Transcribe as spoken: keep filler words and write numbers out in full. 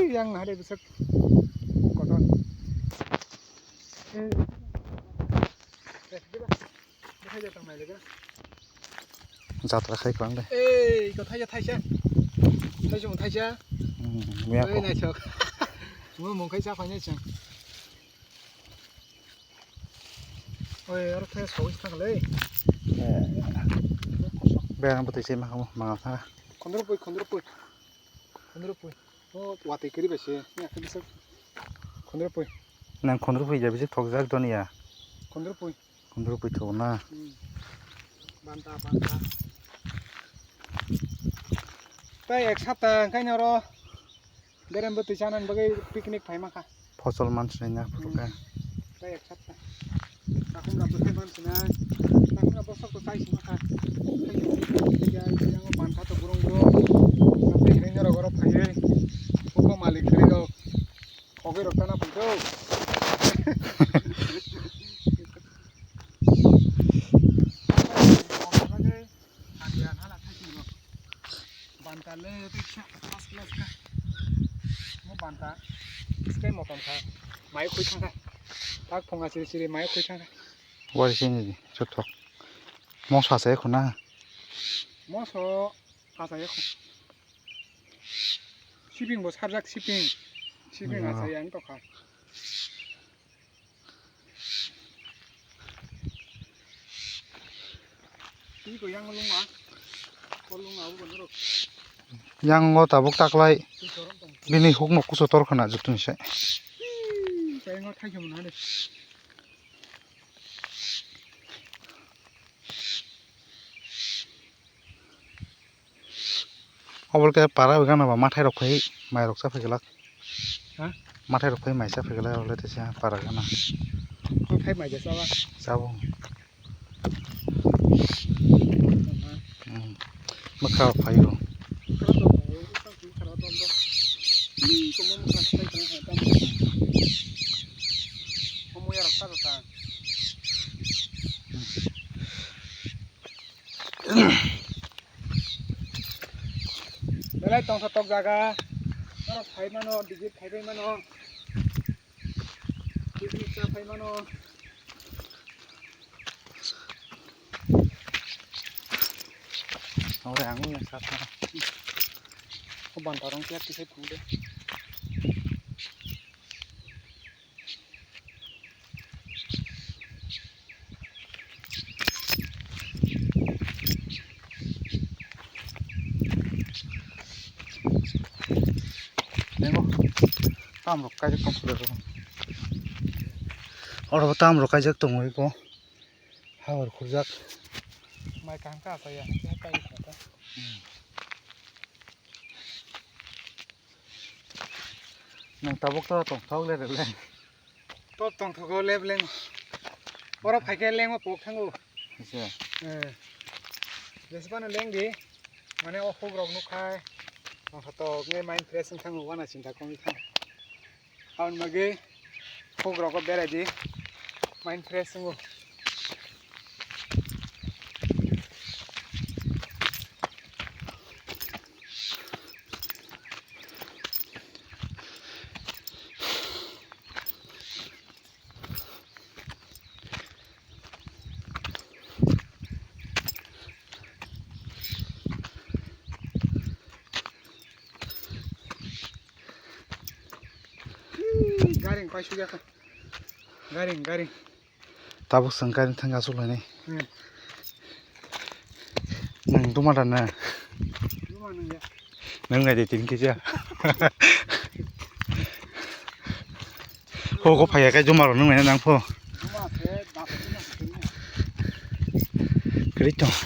Yang nahari besok kotor. Eh. Eh, diba? Dikhai jatang mai lega. Jatra khai kwrang de. Ei, ko thaisa, thaisa. Thaisa mo thaisa. Hmm, miyako. Ei, naisok. Mo mung khai cha phai naisok. Oi, aro thai sogwi thang le. Eh. Berang bwtwi se ma, ma, ma. Khondro pui, khondro pui. Khondro pui. O, watwi kwrwi bai se. Ni akhai bwswk. Khondro pui. Nang khondro pui ja bisi thokjak doniya. Khondro pui. Khondro pui thok na. Hmm. Banta, banta. Tai ek sapta hwnkhe oro berem bwtwi chanani bagwi picnic phai mankha. Phosol mansina phuruka. Hmm. Tai ek sapta. Takhumra bwthai mansina. Takhumra bosok to chai sima kha. Yang banta to burung burung. Sampai hini norok oro phaiwi. Buko malik khri rok. Khogwi rok tana phai do. Banta le riksa first class kha. Mo banta sky motom kha. Mai khui thang kha. Tak phunga siri siri mai khui thang kha. Wari sini di, chuthok. Moso asa ekho na? Moso asa ekho. Siping bo sarjak siping. Siping asa yang tokha. Twi ko yang lung ma. Ko lung ma bo norok. Yang o tabuk taklai. Twi korom tong. Bini huk no kuso tor khana jutun se. Twi ko yang o thai khum na de. Obo khe para bai gana ba mathai rok phai mai rok cha phai glak. Ha? Mathai rok phai mai cha phai glak, obo le teisa para gana. Kok phai mai cha ba? Chabo. Aha. Hmm. Makha phai o. Makha rok tong, makha rok tong do. Ih, komo makha phai tong hai tamo. Komo ya rok ta ta. Belai tongthotok jaga. Norok phai mano, visit khai phai mano. Picnic cha phai mano. Ore ang yang sa. Ko ban tarong kya kisai phung de. Lengo, tam rok kaijak tong phuru rw. Oro bo tam rok kaijak tongwi ko. Hawar khurjak. Mai kaham kha asaya, kai kha ta. Nang tabuk to tongthok le rele. Top tongthogo lep leng. Oro phaikhe lengma pok thango. Asa. Eh. Jesbano leng di. Mane o hugrok nukhai. Tongthotok nge mind fresh wng thango, wana chinta kongwi thango. Aboni bagwi hugrogo berai di. Mind fresh wngo. Garing paisuk ya kha. Garing, garing. Tabuk chwng kainwi thangwi achuk lainai. Hmm. Nwng duma da na? Duma nung ya. Nwng nai de tin kisa. Ho, ho phaiya khe juma rw nung nai nang pho. Juma se da se na se. Kwrwi tong.